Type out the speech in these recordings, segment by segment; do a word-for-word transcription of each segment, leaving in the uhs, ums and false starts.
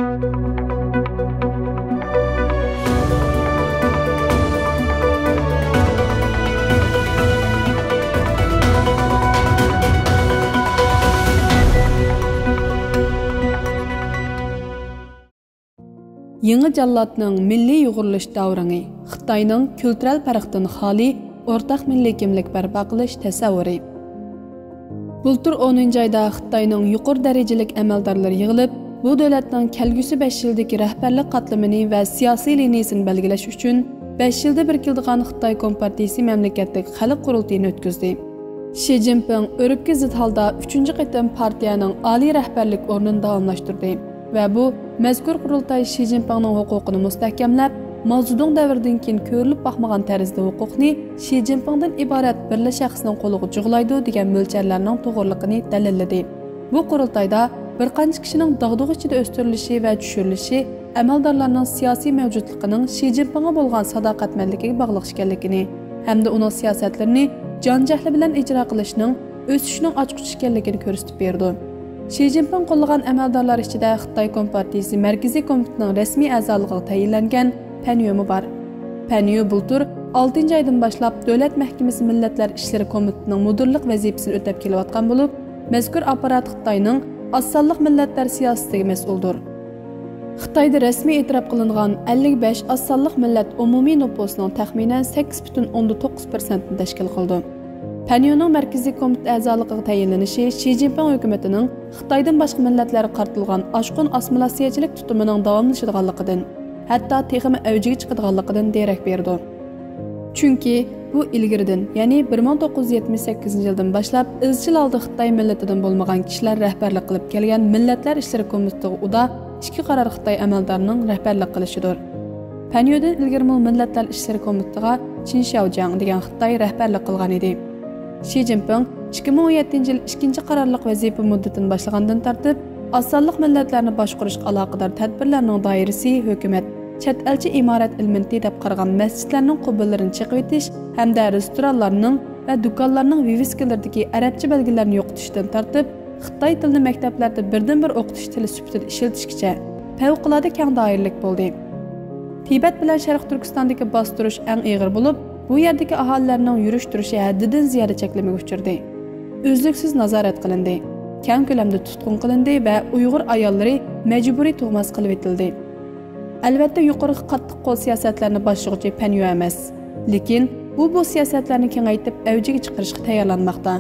يېڭى جاللاتنىڭ مىللىي يۇغۇرۇلۇش داۋرىڭى، خىتاينىڭ كۈلتۈرەل پەرقتىن خالىي ئورتاق مىللىي كىملىك بەرپا قىلىش تەسەۋۋۇرى. بۇلتۇر ئونىنچى ئايدا خىتاينىڭ يۇقىرى دەرىجىلىك ئەمەلدارلىرى يىغىلىپ، بۇ دۆلەتنىڭ كەلگۈسى بەش يىلدىكى رەھبەرلىك قاتلىمىنى ۋە سىياسىي لىنىيىسىنى بەلگىلەش ئۈچۈن بەش يىلدا بىر كېلىدىغان خىتاي كومپارتىيىسى مەملىكەتلىك خەلق قۇرۇلتىيىنى ئۆتكۈزدى. شى جىنپىڭ ئۆرۈپكە زىت ھالدا ئۈچىنچى قېتىم پارتىيەنىڭ ئالىي رەھبەرلىك ئورنىنى داۋاملاشتۇردى ۋە بۇ مەزكۇر قۇرۇلتاي شى جىنپىڭنىڭ ھوقۇقىنى مۇستەھكەملەپ، ماۋزېدۇڭ دەۋرىدىن كېيىن كۆرۈلۈپ باقمىغان تەرزدە ھوقۇقنى شى جىنپىڭدىن ئىبارەت بىرلا شەخسنىڭ قولىغا جۇغلايدۇ دېگەن مۆلچەرلەرنىڭ توغرىلىقىنى دەلىللىدى. بۇ قۇرۇلتايدا بىر قانچە كىشىنىڭ داغدۇغا ئىچىدە ئۆستۈرۈلۈشى ۋە چۈشۈرۈلۈشى ئەمەلدارلارنىڭ سىياسىي مەۋجۇتلۇقىنىڭ شى جىنپىڭغا بولغان ساداقەتمەنلىكىگە باغلىق ئىكەنلىكىنى ھەمدە ئۇنىڭ سىياسەتلىرىنى جان-جەھلى بىلەن ئىجرا قىلىشنىڭ ئۆسۈشنىڭ ئاچقۇچى ئىكەنلىكىنى كۆرسىتىپ بېرىدۇ. شى جىنپىڭ قوللىغان ئەمەلدارلار ئىچىدە خىتاي كومپارتىيىسى مەركىزىي كومىتېتىنىڭ رەسمىي ئەزالىقىغا تەيىنلەنگەن پەنيۆمۇ بار. پەنيۆ بۇلتۇر ئالتىنچى ئايدىن باشلاپ دۆلەت مەھكىمىسى مىللەتلەر ئىشلىرى كومىتېتىنىڭ مۇدىرلىق ۋەزىپىسىنى ئۆتەپ كېلىۋاتقان بولۇپ، مەزكۇر ئاپپارات خىتاينىڭ ئاز سانلىق مىللەتلەر سىياسىتىگە مەسئۇلدۇر. خىتايدا رەسمىي ئېتىراپ قىلىنغان ئەللىك بەش ئاز سانلىق مىللەت ئومۇمىي نوپۇسىنىڭ تەخمىنەن سەككىز پۈتۈن ئوندىن توققۇز پىرسەنتىنى تەشكىل قىلىدۇ. پەنيۆنىڭ مەركىزىي كومىتېت ئەزالىقىغا تەيىنلىنىشى شى جىنپىڭ ھۆكۈمىتىنىڭ خىتايدىن باشقا مىللەتلەرگە قارىتىلغان ئاشقۇن ئاسسىمىلياتسىيەچىلىك تۇتۇمىنىڭ داۋاملىشىدىغانلىقىدىن، ھەتتا تېخىمۇ ئەۋجىگە چىقىدىغانلىقىدىن دېرەك بېرىدۇ. چۈنكى بۇ ئىلگىرىدىن، يەنى بىر مىڭ توققۇز يۈز يەتمىش سەككىزىنچى يىلدىن باشلاپ ئىزچىل ھالدا خىتاي مىللىتىدىن بولمىغان كىشىلەر رەھبەرلىك قىلىپ كەلگەن مىللەتلەر ئىشلىرى كومىتېتىغا ئۇدا ئىككى قارار خىتاي ئەمەلدارىنىڭ رەھبەرلىك قىلىشىدۇر. پەنيۆدىن ئىلگىرىمۇ مىللەتلەر ئىشلىرى كومىتېتىغا چىن شياۋجياڭ دېگەن خىتاي رەھبەرلىك قىلغان ئىدى. شى جىنپىڭ ئىككى مىڭ ئون يەتتىنچى يىل ئىككىنچى قارارلىق ۋەزىپە مۇددىتىنى باشلىغاندىن تارتىپ، ئاز سانلىق مىللەتلەرنى باشقۇرۇشقا ئالاقىدار تەدبىرلەرنىڭ دائىرىسى ھۆكۈمەت، چەت ئەلچە ئىمارەت ئېلېمېنتى دەپ قارىغان مەسچىتلەرنىڭ قۇببىلىرىنى چېقىۋېتىش ھەمدە رېستورانلارنىڭ ۋە دۇكانلارنىڭ ۋىۋىسكىلىرىدىكى ئەرەبچە بەلگىلەرنى يوقىتىشتىن تارتىپ، خىتاي تىلىنى مەكتەپلەردە بىردىنبىر ئوقۇتۇش تىلى سۈپىتىدە ئىشلىتىشكىچە پەۋقۇلئاددە كەڭ دائىرىلىك بولدى. تىبەت بىلەن شەرقىي تۈركىستاندىكى باستۇرۇش ئەڭ ئېغىر بولۇپ، بۇ يەردىكى ئاھالىلەرنىڭ يۈرۈش-تۇرۇشى ھەددىدىن زىيادە چەكلىمىگە ئۇچرىدى. ئۈزلۈكسىز نازارەت قىلىندى، كەڭ كۆلەمدە تۇتقۇن قىلىندى ۋە ئۇيغۇر ئاياللىرى مەجبۇرىي تۇغماس قىلىۋېتىلدى. ئەلۋەتتە، يۇقىرىقى قاتتىق قول سىياسەتلەرنى باشلىغۇچى پەنيۆ ئەمەس. لېكىن ئۇ بۇ سىياسەتلەرنى كېڭەيتىپ، ئەۋجىگە چىقىرىشقا تەييارلانماقتا.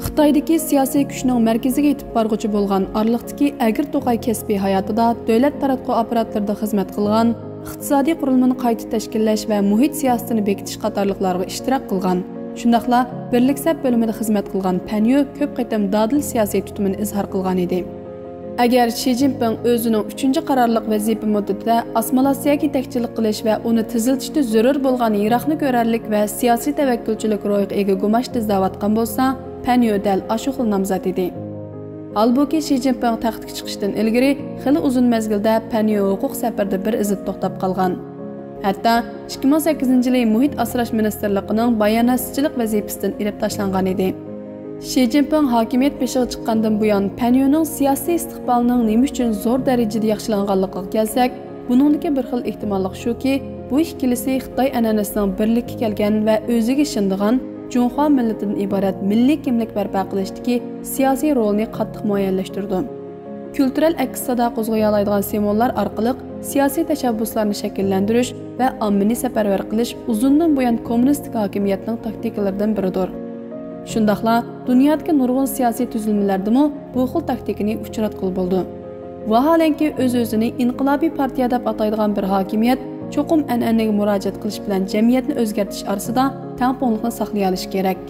خىتايدىكى سىياسىي كۈچنىڭ مەركىزىگە يېتىپ بارغۇچى بولغان ئارىلىقتىكى ئەگرى-توقاي كەسپىي ھاياتىدا دۆلەت تاراتقۇ ئاپپاراتلىرىدا خىزمەت قىلغان، ئىقتىسادىي قۇرۇلمىنى قايتا تەشكىللەش ۋە مۇھىت سىياسىتىنى بېكىتىش قاتارلىقلارغا ئىشتىراك قىلغان، شۇنداقلا بىرلىك سەپ بۆلۈمىدە خىزمەت قىلغان پەنيۆ كۆپ قېتىم دادىل سىياسىي تۇتۇمىنى ئىزھار قىلغان ئىدى. ئەگەر شى جىنپىڭ ئۆزىنىڭ ئۈچىنچى قارارلىق ۋەزىپە مۇددىتىدە ئاسسىمىلياتسىيەگە يېتەكچىلىك قىلىش ۋە ئۇنى تېزلىتىشتە زۆرۈر بولغان يىراقنى كۆرەرلىك ۋە سىياسىي تەۋەككۈلچىلىك روھىغا ئىگە گۇماشتا ئىزدەۋاتقان بولسا، پەنيۆ دەل ئاشۇ خىل نامزات ئىدى. ھالبۇكى، شى جىنپىڭ تەختكە چىقىشتىن ئىلگىرى خېلى ئۇزۇن مەزگىلدە پەنيۆ ھوقۇق سەپىرىدە بىر ئىزىدا توختاپ قالغان. ھەتتا ئىككى مىڭ سەككىزىنچى يىلى مۇھىت ئاسراش مىنىستىرلىقىنىڭ باياناتچىلىق ۋەزىپىسىدىن ئېلىپ تاشلانغان ئىدى. شى جىنپىڭ ھاكىمىيەت بېشىغا چىققاندىن بۇيان، پەنيۆنىڭ سىياسىي ئىستىقبالىنىڭ نېمە ئۈچۈن زور دەرىجىدە ياخشىلانغانلىقىغا كەلسەك، بۇنىڭدىكى بىر خىل ئېھتىماللىق شۇكى، بۇ ئىككىلىسى خىتاي ئەنئەنىسىنىڭ بىرلىككە كەلگەن ۋە ئۆزىگە ئىشىنىدىغان جۇڭخۇا مىللىتىدىن ئىبارەت مىللىي كىملىك بەرپا قىلىشتىكى سىياسىي رولىنى قاتتىق مۇئەييەنلەشتۈرىدۇ. كۈلتۈرەل ئەكس سادا قوزغىيالايدىغان سىمۋوللار ئارقىلىق سىياسىي تەشەببۇسلارنى شەكىللەندۈرۈش ۋە ئاممىنى سەپەرۋەر قىلىش ئۇزۇندىن بۇيان كوممۇنىستىك ھاكىمىيەتنىڭ تاكتىكىلىرىدىن بىرىدۇر. شۇنداقلا دۇنيادىكى نۇرغۇن سىياسىي تۈزۈلمىلەردىمۇ بۇ خىل تاكتىكىنى ئۇچراتقىلى بولىدۇ. ۋاھالەنكى، ئۆز-ئۆزىنى ئىنقىلابىي پارتىيە دەپ ئاتايدىغان بىر ھاكىمىيەت چوقۇم ئەنئەنىگە مۇراجىئەت قىلىش بىلەن جەمئىيەتنى ئۆزگەرتىش ئارىسىدا تەڭپۇڭلۇقنى ساقلىيالىشى كېرەك.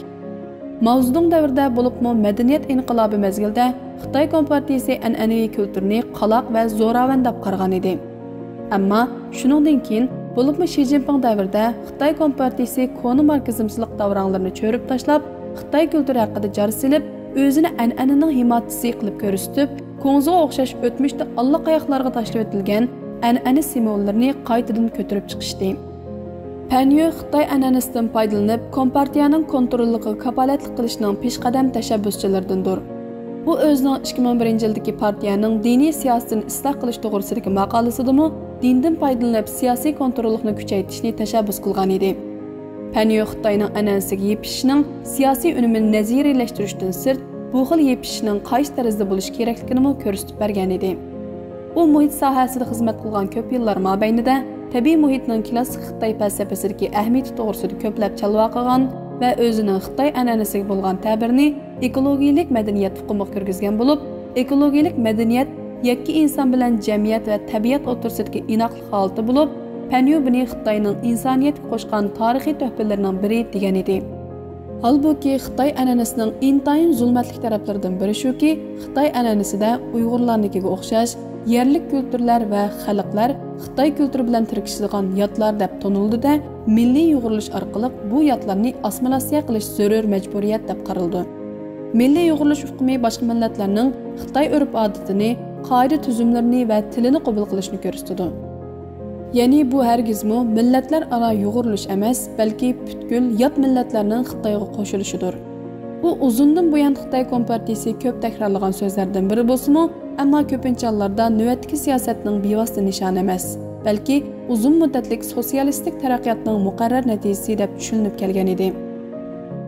ماۋزېدۇڭ دەۋرىدە، بولۇپمۇ مەدەنىيەت ئىنقىلابى مەزگىلىدە خىتاي كومپارتىيىسى ئەنئەنىۋى كۈلتۈرنى قالاق ۋە زوراۋان دەپ قارىغان ئىدى. ئەمما شۇنىڭدىن كېيىن، بولۇپمۇ شى جىنپىڭ دەۋرىدە خىتاي كومپارتىيىسى كونا ماركسىزمچىلىق داۋراڭلىرىنى چۆرۈپ تاشلاپ، خىتاي كۈلتۈرى ھەققىدە جار سېلىپ، ئۆزىنى ئەنئەنىنىڭ ھىمايىچىسى قىلىپ كۆرسىتىپ، كۇڭزىغا ئوخشاش ئۆتمۈشتە ئاللىقاياقلارغا تاشلىۋېتىلگەن ئەنئەنە سىمۋوللىرىنى قايتىدىن كۆتۈرۈپ چىقىشتى. پەنيۆ خىتاي ئەنئەنىسىدىن پايدىلىنىپ، كومپارتىيەنىڭ كونتروللۇقىغا كاپالەتلىك قىلىشنىڭ پېشقەدەم تەشەببۇسچىلىرىدىندۇر. ئۇ ئۆزىنىڭ ئىككى مىڭ بىرىنچى يىلدىكى پارتىيەنىڭ دىنىي سىياسىتىنى ئىسلاھ قىلىش توغرىسىدىكى ماقالىسىدىمۇ دىندىن پايدىلىنىپ سىياسىي كونتروللۇقنى كۈچەيتىشنى تەشەببۇس قىلغان ئىدى. پەنيو خىتاينىڭ ئەنئەنىسىگە يېپىشىشنىڭ سىياسىي ئۈنۈمىنى نەزەرىيلەشتۈرۈشتىن سىرت، بۇ خىل يېپىشىشنىڭ قايسى تەرزدە بولۇشى كېرەكلىكىنىمۇ كۆرسىتىپ بەرگەن ئىدى. ئۇ مۇھىت ساھەسىدە خىزمەت قىلغان كۆپ يىللار مابەينىدە تەبىئىي مۇھىتنىڭ كلاسسىك خىتاي پەلسەپىسىدىكى ئەھمىيىتى توغرىسىدا كۆپلەپ چالۋا قىلغان ۋە ئۆزىنىڭ خىتاي ئەنئەنىسىگە بولغان تەبىرىنى ئېكولوگىيىلىك مەدەنىيەت ئۇقۇمىغا كىرگۈزگەن بولۇپ، ئېكولوگىيىلىك مەدەنىيەت يەككە ئىنسان بىلەن جەمئىيەت ۋە تەبىئەت ئوتتۇرىسىدىكى ئىناقلىق ھالىتى بولۇپ، پەنيو بۇنى خىتاينىڭ ئىنسانىيەتكە قوشقان تارىخىي تۆھپىلىرىنىڭ بىرى دېگەن ئىدى. ھالبۇكى، خىتاي ئەنئەنىسىنىڭ ئىنتايىن زۇلمەتلىك تەرەپلىرىدىن بىرى شۇكى، خىتاي ئەنئەنىسىدە ئۇيغۇرلارنىڭكىگە ئوخشاش يەرلىك كۈلتۈرلەر ۋە خەلقلەر خىتاي كۈلتۈرى بىلەن تىركىشىدىغان ياتلار دەپ تونۇلىدۇ-دە، مىللىي يۇغۇرۇلۇش ئارقىلىق بۇ ياتلارنى ئاسسىمىلياتسىيە قىلىش زۆرۈر مەجبۇرىيەت دەپ قارىلىدۇ. مىللىي يۇغۇرۇلۇش ئۇقۇمى باشقا مىللەتلەرنىڭ خىتاي ئۆرپ-ئادىتىنى، قائىدە-تۈزۈملىرىنى ۋە تىلىنى قوبۇل قىلىشنى كۆرسىتىدۇ. يەنى بۇ ھەرگىزمۇ مىللەتلەر ئارا يۇغۇرۇلۇش ئەمەس، بەلكى پۈتكۈل يات مىللەتلەرنىڭ خىتايغا قوشۇلۇشىدۇر. بۇ ئۇزۇندىن بۇيان خىتاي كومپارتىيىسى كۆپ تەكرارلىغان سۆزلەردىن بىرى بولسىمۇ، ئەمما كۆپىنچە ھاللاردا نۆۋەتتىكى سىياسەتنىڭ بىۋاسىتە نىشانى ئەمەس، بەلكى ئۇزۇن مۇددەتلىك سوتسىيالىستىك تەرەققىياتنىڭ مۇقەررەر نەتىجىسى دەپ چۈشىنىلىپ كەلگەن ئىدى.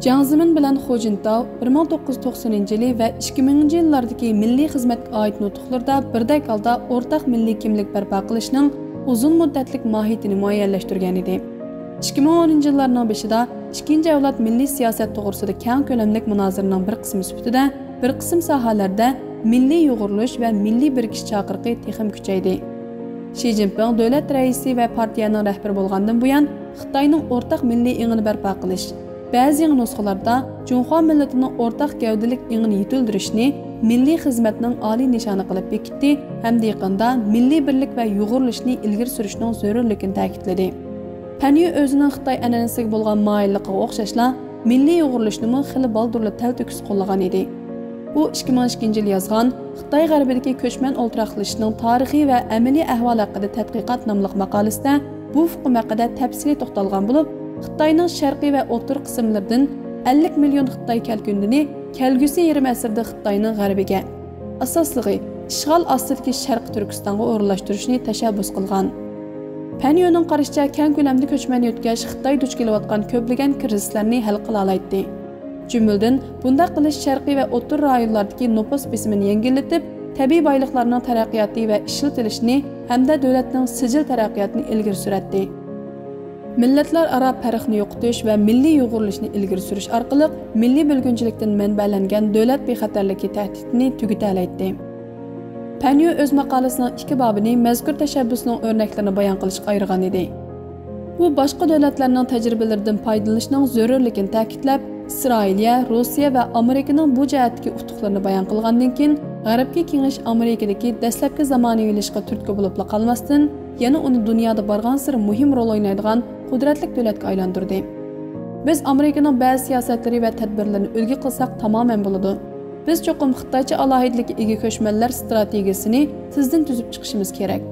جياڭ زېمىن بىلەن خۇ جىنتاۋ بىر مىڭ توققۇز يۈز توقسەنىنچى يىلى ۋە ئىككى مىڭىنچى يىللاردىكى مىللىي خىزمەتكە ئائىت نۇتۇقلىرىدا بىردەك ھالدا ئورتاق مىللىي كىملىك بەرپا قىلىشنىڭ ئۇزۇن مۇددەتلىك ماھىيىتىنى مۇئەييەنلەشتۈرگەن ئىدى. ئىككى مىڭ ئونىنچى يىللارنىڭ بېشىدا ئىككىنچى ئەۋلاد مىللىي سىياسەت توغرىسىدا كەڭ كۆلەملىك مۇنازىرىنىڭ بىر قىسمى سۈپىتىدە، بىر قىسىم ساھەلەردە مىللىي يۇغۇرۇلۇش ۋە مىللىي بىرىكىش چاقىرىقى تېخىمۇ كۈچەيدى. شى جىنپىڭ دۆلەت رەئىسى ۋە پارتىيەنىڭ رەھبىرى بولغاندىن بۇيان، خىتاينىڭ ئورتاق مىللىي ئېڭىنى بەرپا قىلىش، بەزى يېڭى نۇسخىلاردا جۇڭخۇا مىللىتىنىڭ ئورتاق گەۋدىلىك ئېڭىنى يېتىلدۈرۈشنى مىللىي خىزمەتنىڭ ئالىي نىشانى قىلىپ بېكىتتى ھەمدە يېقىندا مىللىي بىرلىك ۋە يۇغۇرۇلۇشنى ئىلگىرى سۈرۈشنىڭ زۆرۈرلۈكىنى تەكىتلىدى. پەنيو ئۆزىنىڭ خىتاي ئەنئەنىسىگە بولغان مايىللىقىغا ئوخشاشلا، مىللىي يۇغۇرۇلۇشنىمۇ خېلى بالدۇرلا تەلتۆكۈس قوللىغان ئىدى. ئۇ ئىككى مىڭ ئىككىنچى يىلى يازغان خىتاي غەربىدىكى كۆچمەن ئولتۇراقلىشىشنىڭ تارىخى ۋە ئەمەلىي ئەھۋالى ھەققىدە تەتقىقات ناملىق ماقالىسىدە بۇ ئۇقۇم ھەققىدە تەپسىلىي توختالغان بولۇپ، خىتاينىڭ شەرقىي ۋە ئوتتۇرا قىسىملىرىدىن ئەللىك مىليون خىتاي كەلكۈندىنى كەلگۈسى يېرىم ئەسىردە خىتاينىڭ غەربىگە، ئاساسلىقى، ئىشغال ئاستىدىكى شەرقىي تۈركىستانغا ئورۇنلاشتۇرۇشنى تەشەببۇس قىلغان. پەنيۆنىڭ قارىشىچە، كەڭ كۆلەمدە كۆچمەن يۆتكەش خىتاي دۇچ كېلىۋاتقان كۆپلىگەن كىرىزىسلەرنى ھەل قىلالايتتى. جۈملىدىن، بۇنداق قىلىش شەرقىي ۋە ئوتتۇرا رايونلاردىكى نوپۇس بېسىمىنى يەڭگىللىتىپ، تەبىئىي بايلىقلارنىڭ تەرەققىياتى ۋە ئىشلىتىلىشىنى ھەمدە دۆلەتنىڭ سىجىل تەرەققىياتىنى ئىلگىرى سۈرەتتى. مىللەتلەر ئارا پەرقنى يوقىتىش ۋە مىللىي يۇغۇرۇلۇشنى ئىلگىرى سۈرۈش ئارقىلىق مىللىي بۆلگۈنچىلىكتىن مەنبەلەنگەن دۆلەت بىخەتەرلىكى تەھدىتىنى تۈگىتەلەيتتى. پەنيو ئۆز ماقالىسىنىڭ ئىككى بابىنى مەزكۇر تەشەببۇسنىڭ ئۆرنەكلىرىنى بايان قىلىشقا ئايرىغان ئىدى. ئۇ باشقا دۆلەتلەرنىڭ تەجرىبىلىرىدىن پايدىلىنىشنىڭ زۆرۈرلۈكىنى تەكىتلەپ، ئىسرائىلىيە، روسىيە ۋە ئامېرىكىنىڭ بۇ جەھەتتىكى ئۇتۇقلىرىنى بايان قىلغاندىن كېيىن، غەربكى كېڭىش ئامېرىكىدىكى دەسلەپكى زامانىۋىلىشىشقا تۈرتكە بولۇپلا قالماستىن، يەنە ئۇنى دۇنيادا بارغانسېرى مۇھىم رول ئوينايدىغان قۇدرەتلىك دۆلەتكە ئايلاندۇردى. بىز ئامېرىكىنىڭ بەزى سىياسەتلىرى ۋە تەدبىرلىرىنى ئۈلگە قىلساق تامامەن بولىدۇ. بىز چوقۇم خىتايچە ئالاھىدىلىككە ئىگە كۆچمەنلەر ئىستراتېگىيىسىنى تېزدىن تۈزۈپ چىقىشىمىز كېرەك.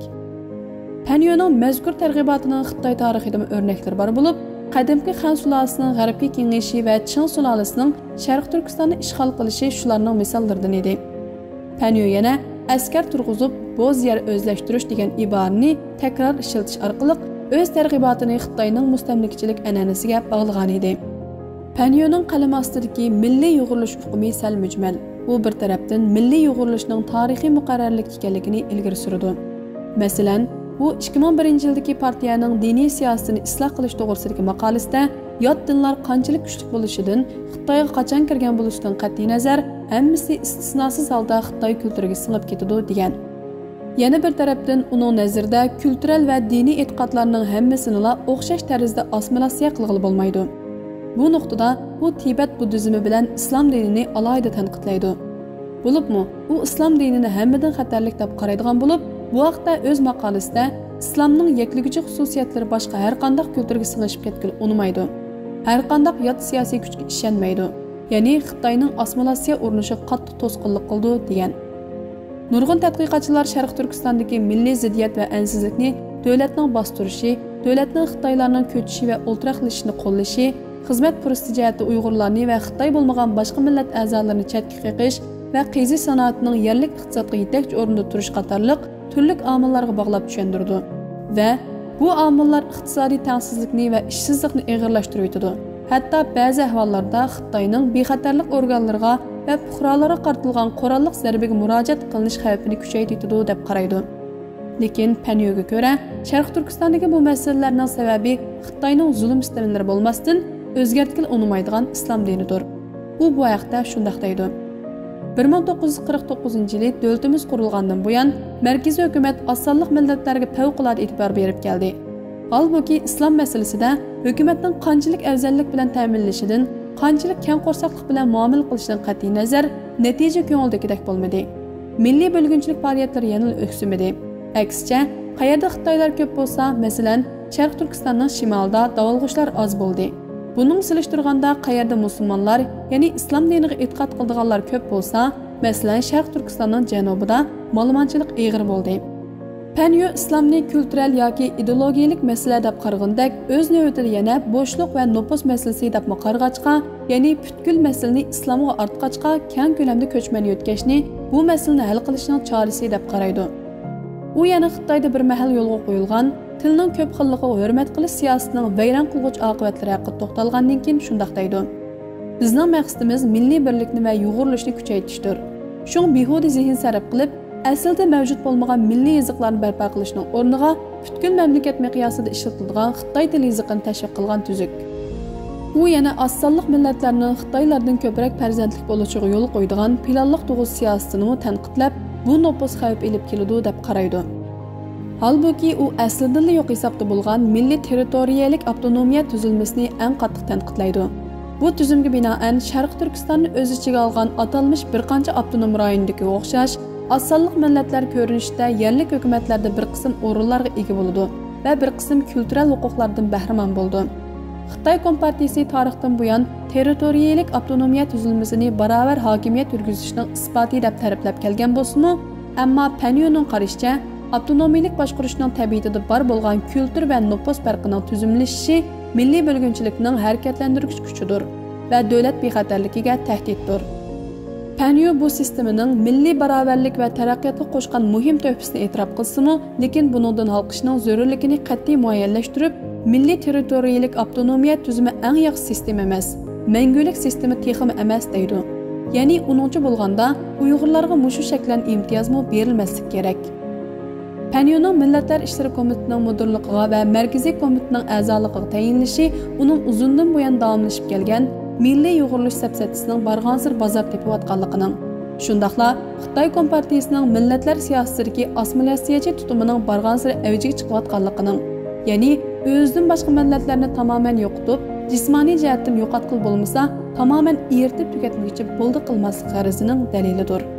پەنيۆنىڭ مەزكۇر تەرغىباتىنىڭ خىتاي تارىخىدىمۇ ئۆرنەكلىرى بار بولۇپ، قەدىمكى خەن سۇلالىسىنىڭ غەربكە كېڭىيىشى ۋە چىڭ سۇلالىسىنىڭ شەرقىي تۈركىستاننى ئىشغال قىلىشى شۇلارنىڭ مىساللىرىدىن ئىدى. پەنيۆ يەنە ئەسكەر تۇرغۇزۇپ، بوز يەر ئۆزلەشتۈرۈش دېگەن ئىبارىنى تەكرار ئىشلىتىش ئارقىلىق ئۆز تەرغىباتىنى خىتاينىڭ مۇستەملىكىچىلىك ئەنئەنىسىگە باغلىغان ئىدى. پەنيۆنىڭ قەلىمى ئاستىدىكى مىللىي يۇغۇرۇلۇش ئۇقۇمى سەل مۈجمەل. ئۇ بىر تەرەپتىن مىللىي يۇغۇرۇلۇشنىڭ تارىخىي مۇقەررەرلىك ئىكەنلىكىنى ئىلگىرى سۈرىدۇ. مەسىلەن، ئۇ ئىككى مىڭ بىرىنچى يىلدىكى پارتىيەنىڭ دىنىي سىياسىتىنى ئىسلاھ قىلىش توغرىسىدىكى ماقالىسىدە، يات دىنلار قانچىلىك كۈچلۈك بولۇشىدىن، خىتايغا قاچان كىرگەن بولۇشىدىن قەتئىينەزەر، ھەممىسى ئىستىسناسىز ھالدا خىتاي كۈلتۈرىگە سىڭىپ كېتىدۇ، دېگەن. يەنە بىر تەرەپتىن، ئۇنىڭ نەزىرىدە، كۈلتۈرەل ۋە دىنىي ئېتىقادلارنىڭ ھەممىسىنىلا ئوخشاش تەرزدە ئاسسىمىلياتسىيە قىلغىلى بولمايدۇ. بۇ نۇقتىدا ئۇ تىبەت بۇددىزمى بىلەن ئىسلام دىنىنى ئالاھىدە تەنقىدلەيدۇ. بولۇپمۇ، ئۇ ئىسلام دىنىنى ھەممىدىن خەتەرلىك دەپ قارايدىغان بولۇپ، بۇ ھەقتە ئۆز ماقالىسىدە، ئىسلامنىڭ يەكلىگۈچى خۇسۇسىيەتلىرى باشقا ھەرقانداق كۈلتۈرگە سىڭىشىپ كەتكىلى ئۇنىمايدۇ. ھەرقانداق يات سىياسىي كۈچكە ئىشەنمەيدۇ. يەنى خىتاينىڭ ئاسسىمىلياتسىيە ئۇرۇنۇشىغا قاتتىق توسقۇنلۇق قىلىدۇ، دېگەن. نۇرغۇن تەتقىقاتچىلار شەرقىي تۈركىستاندىكى مىللىي زىددىيەت ۋە ئەنسىزلىكنى دۆلەتنىڭ باستۇرۇشى، دۆلەتنىڭ خىتايلارنىڭ كۆچۈشى ۋە ئولتۇراقلىشىشىنى قوللىشى، خىزمەت پۇرسىتى جەھەتتە ئۇيغۇرلارنى ۋە خىتاي بولمىغان باشقا مىللەت ئەزالىرىنى چەتكە قېقىش، ۋە قېزىش سانائىتىنىڭ يەرلىك ئىقتىسادقا يېتەكچى ئورۇندا تۇرۇشى قاتارلىق تۈرلۈك ئامىللارغا باغلاپ چۈشەندۈرىدۇ. ۋە بۇ ئامىللار ئىقتىسادىي تەڭسىزلىكنى ۋە ئىشسىزلىقنى ئېغىرلاشتۇرۇۋېتىدۇ. ھەتتا بەزى ئەھۋاللاردا خىتاينىڭ بىخەتەرلىك ئورگانلىرىغا ۋە پۇقرالارغا قارىتىلغان قوراللىق زەربىگە مۇراجىئەت قىلىنىش خەۋپىنى كۈچەيتىۋېتىدۇ، دەپ قارايدۇ. لېكىن پەنيۈگە كۆرە، شەرقىي تۈركىستاندىكى بۇ مەسىلىلەرنىڭ سەۋەبى خىتاينىڭ زۇلۇم-سىتەملىرى بولماستىن، ئۆزگەرتكىلى ئۇنىمايدىغان ئىسلام دىنىدۇر. ئۇ بۇ ھەقتە شۇنداق دەيدۇ: بىر مىڭ توققۇز يۈز قىرىق توققۇزىنچى يىلى دۆلىتىمىز قۇرۇلغاندىن بۇيان، مەركىزىي ھۆكۈمەت ئاز سانلىق مىللەتلەرگە پەۋقۇلئاددە ئېتىبار بېرىپ كەلدى. ھالبۇكى، ئىسلام مەسىلىسىدە ھۆكۈمەتنىڭ قانچىلىك ئەۋزەللىك بىلەن تەمىنلىشىدىن، قانچىلىك كەڭ قورساقلىق بىلەن مۇئامىلە قىلىشىدىن قەتئىينەزەر، نەتىجە كۆڭۈلدىكىدەك بولمىدى. مىللىي بۆلگۈنچىلىك پائالىيەتلىرى يەنىلا ئۆكسۈمىدى. ئەكسىچە، قەيەردە خىتايلار كۆپ بولسا، مەسىلەن، شەرقىي تۈركىستاننىڭ شىمالىدا داۋالغۇشلار ئاز بولدى. بۇنىڭ سېلىشتۇرغاندا، قەيەردە مۇسۇلمانلار، يەنى ئىسلام دىنىغا ئېتىقاد قىلىدىغانلار كۆپ بولسا، مەسىلەن، شەرقىي تۈركىستاننىڭ جەنۇبىدا مالىمانچىلىق ئېغىر بولدى. پەنيۈ ئىسلامنى كۈلتۈرەل ياكى ئىدېئولوگىيەلىك مەسىلە دەپ قارىغىنىدەك، ئۆز نۆۋىتىدە يەنە بوشلۇق ۋە نوپۇس مەسىلىسى دەپمۇ قارىغاچقا، يەنى پۈتكۈل مەسىلىنى ئىسلامغا ئارتقاچقا، كەڭ كۆلەمدە كۆچمەن يۆتكەشنى بۇ مەسىلىنى ھەل قىلىشنىڭ چارىسى دەپ قارايدۇ. ئۇ يەنە خىتايدا بىر مەھەل يولغا قويۇلغان تىلنىڭ كۆپ خىللىقىغا ھۆرمەت قىلىش سىياسىتىنىڭ ۋەيران قىلغۇچ ئاقىۋەتلىرى ھەققىدە توختالغاندىن كېيىن شۇنداق دەيدۇ: بىزنىڭ مەقسىتىمىز مىللىي بىرلىكنى ۋە يۇغۇرۇلۇشنى كۈچەيتىشتۇر. شۇڭا بىھۇدە زېھىن سەرپ قىلىپ، ئەسلىدە مەۋجۇت بولمىغان مىللىي يېزىقلارنى بەرپا قىلىشنىڭ ئورنىغا پۈتكۈل مەملىكەت مىقياسىدا ئىشلىتىلىدىغان خىتاي تىل يېزىقىنى تەشۋىق قىلغان تۈزۈك. ئۇ يەنە ئاز سانلىق مىللەتلەرنىڭ خىتايلاردىن كۆپرەك پەرزەنتلىك بولۇشىغا يول قويىدىغان پىلانلىق تۇغۇت سىياسىتىنىمۇ تەنقىدلەپ، بۇ نوپۇس خەۋپ ئېلىپ كېلىدۇ دەپ قارايدۇ. ھالبۇكى، ئۇ ئەسلىدىنلا يوق ھېسابتا بولغان مىللىي تېررىتورىيەلىك ئاپتونومىيە تۈزۈلمىسىنى ئەڭ قاتتىق تەنقىدلەيدۇ. بۇ تۈزۈمگە بىنائەن، شەرقىي تۈركىستاننى ئۆز ئىچىگە ئالغان ئاتالمىش بىر قانچە ئاپتونوم رايوندىكىگە ئوخشاش، ئاز سانلىق مىللەتلەر كۆرۈنۈشىدە يەرلىك ھۆكۈمەتلەردە بىر قىسىم ئورۇنلارغا ئىگە بولىدۇ ۋە بىر قىسىم كۈلتۈرەل ھوقۇقلاردىن بەھرىمەن بولىدۇ. خىتاي كومپارتىيىسى تارىختىن بۇيان تېررىتورىيەلىك ئاپتونومىيە تۈزۈلمىسىنى باراۋەر ھاكىمىيەت يۈرگۈزۈشنىڭ ئىسپاتى دەپ تەرىپلەپ كەلگەن بولسىمۇ، ئەمما پەنيۈنىڭ قارىشىچە، ئاپتونومىيىلىك باشقۇرۇشنىڭ تەبىئىتىدە بار بولغان كۈلتۈر ۋە نوپۇس پەرقىنىڭ تۈزۈملىشىشى مىللىي بۆلگۈنچىلىكنىڭ ھەرىكەتلەندۈرگۈچ كۈچىدۇر ۋە دۆلەت بىخەتەرلىكىگە تەھدىتتۇر. پەنيۈ بۇ سىستېمىنىڭ مىللىي باراۋەرلىك ۋە تەرەققىياتقا قوشقان مۇھىم تۆھپىسىنى ئېتىراپ قىلسىمۇ، لېكىن بۇنىڭدىن ھالقىشنىڭ زۆرۈرلۈكىنى قەتئىي مۇئەييەنلەشتۈرۈپ، مىللىي تېررىتورىيەلىك ئاپتونومىيە تۈزۈمى ئەڭ ياخشى سىستېما ئەمەس، مەڭگۈلۈك سىستېما تېخىمۇ ئەمەس دەيدۇ. يەنى ئۇنىڭچە بولغاندا، ئۇيغۇرلارغا مۇشۇ شەكىلدىن ئىمتىيازمۇ بېرىلمەسلىكى كېرەك. پەنيۈنىڭ مىللەتلەر ئىشلىرى كومىتېتىنىڭ مۇدىرلىقىغا ۋە مەركىزىي كومىتېتنىڭ ئەزالىقىغا تەيىنلىشى ئۇنىڭ ئۇزۇندىن بۇيان داۋاملىشىپ كەلگەن مىللىي يۇغۇرۇلۇش سەپسەتىسىنىڭ بارغانسېرى بازار تېپىۋاتقانلىقىنىڭ، شۇنداقلا خىتاي كومپارتىيىسىنىڭ مىللەتلەر سىياسىتىدىكى ئاسسىمىلياتسىيەچى تۇتۇمىنىڭ بارغانسېرى ئەۋجىگە چىقىۋاتقانلىقىنىڭ، يەنى ئۆزىدىن باشقا مىللەتلەرنى تامامەن يوقىتىپ، جىسمانىي جەھەتتىن يوقاتقىلى بولمىسا، تامامەن ئېرىتىپ تۈگەتمىگۈچە بولدى قىلماسلىق غەرىزىنىڭ دەلىلىدۇر.